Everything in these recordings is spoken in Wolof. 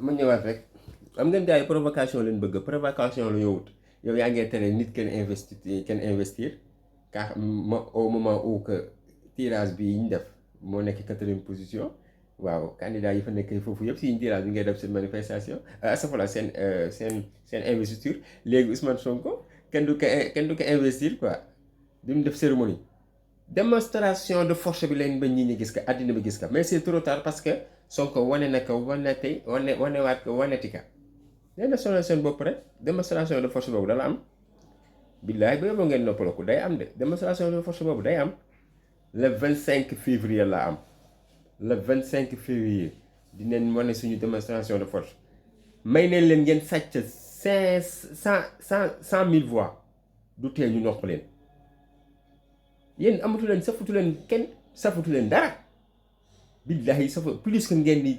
ma ñëwaat rek am ngeen gars yi provocation leen bëgg provocation la ñëwut yow yaa ngee tere nit kenn investir car au moment où que tirage bi ñu def moo nekk 4e position waaw candidat yi fa nekk foofu yëpp si tirage bi ngay def seen manifestation asafala seen investiture léegi Ousmane Sonko kenn du ko investir quoi duñ def cérémonie démonstration de force bi leen ba ñi ñi gis ka àddina bi gis ka mais c'est trop tard parce que Sonko wane na ko wanewaat ko waneti ka leen na sonal seen bopp rek démonstration de force boobu dala am billaay ba yóbboo ngeen noppalaku day am de démonstration de force boobu day am le 25 février la am le 25 février dinañ wane suñu démonstration de force may nañ leen ngeen sàcc 100 000 voix du tee ñu nopp leen yéen amatu leen safatu leen kenn safatu leen dara billahi safa plus que ngeen di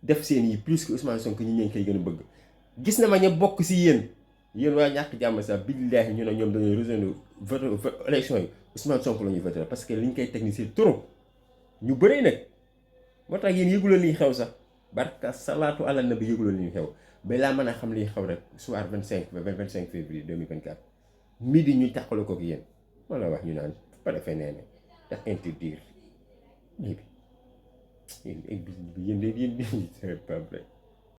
def seen yi plus que Ousmane Sonko ñi ngeen koy gën a bëgg gis na ma ña bokk si yéen waa ñàkk jàmm sax billahi ñu ne ñoom dañuy rejoindre vote élection yi Ousmane Sonko la ñuy voté parce que liñ koy teg ni c'est trop ñu bëree nag moo tax yéen yëguloon liy xew sax barka salaatu ala nabi yëguloon liy xew ba laa mën a xam liy xew rek soir 25 février 2024 midi ñuy tàqale ko ak yéen moo la wax ñu naan préfet nee na daf interdire lii bi yéen c'est pas vrai